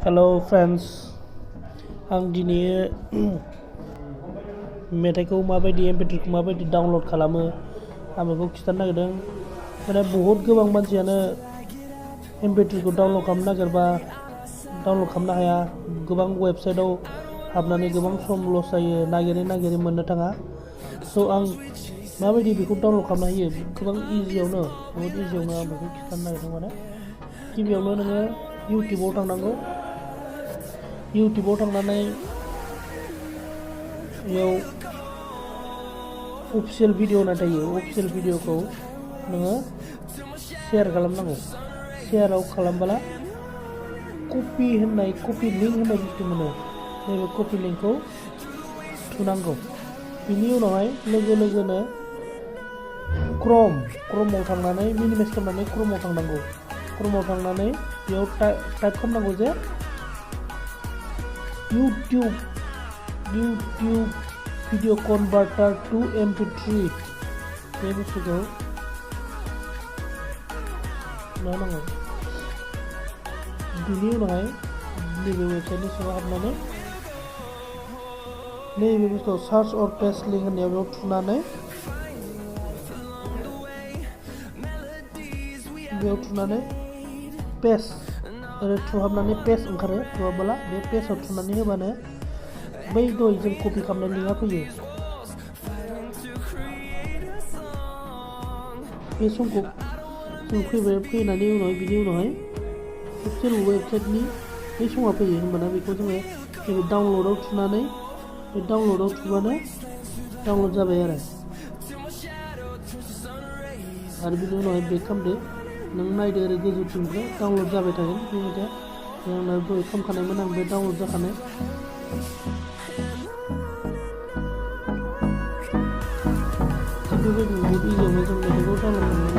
Hello friends आं दिनै मेथाइखौ माबायदि MP3खौ माबायदि डाउनलड खालामो आं बेखौ खिथानो नागिरदों। माने बहुत गोबां मानसियानो MP3खौ डाउनलड खालामनो नागिरबा डाउनलड खालामनो हाया। गोबां वेबसाइटआव हाबनानै गोबां सम लस जायो, नागिरै मोननो थाङा। स' आं माबायदि बेखौ डाउनलड खालामनो हायो गोबां इजियावनो आं बेखौ खिथानो नागिरदों। माने गिबियावनो नोङो इउटुबाव थांनांगौ। इउटुबाव थांनानै बेयाव अफिसियेल भिडिअ होननाय थायो। अफिसियेल भिडिअखौ नोङो शेयार खालामनांगौ। शेयाराव खालामबोला कपि लिंक होननाय बुस्थु मोनो। नैबे कपि लिंकखौ थुनांगौ। बिनि उनावहाय लोगो लोगोनो क्रमआव थांनानै मिनिमाइज खालामनानै क्रमआव थांनांगौ। क्रमआव थांनानै बेयाव टाइप खालामनांगौ जे YouTube भिडिअ कनभार्टार टु MP3 बे बुस्थुखौ नांगौ। बिनि उनावहाय नैबे वेबसाइटनि सिङाव हाबनानै नैबे बुस्थुआव सार्च अर पेस्ट लिंक होननायाव बेयाव थुनानै पेस्ट ओरै थुहाबनानै पेस्ट ओंखारो। थुहाबोला बे पेस्टआव थुनानै होबानो बै दय जों कपि खालामनाय लिंकआ फैयो। बे समखौ जों फैनायनि उनाव बिनि उनावहाय अफिसियेल वेबसाइटनि बे समा फैयो। होनबाना बेखौ जोङो नैबे डाउनलडआव थुनानै बे डाउनलडआव थुबानो डाउनलड जाबाय आरो बिनि उनावहाय बेक खालामदो। नों नायदो ओरै गोजौथिंनिफ्राय डाउनलड जाबाय थागोन। बे मेथाइआ आंना दहाय खालामखानायमोन, आं बे डाउनलड जाखानाय। थिग बेबायदिनो बहुत इजियावनो जों मेथाइखौ डाउनलड खालामनो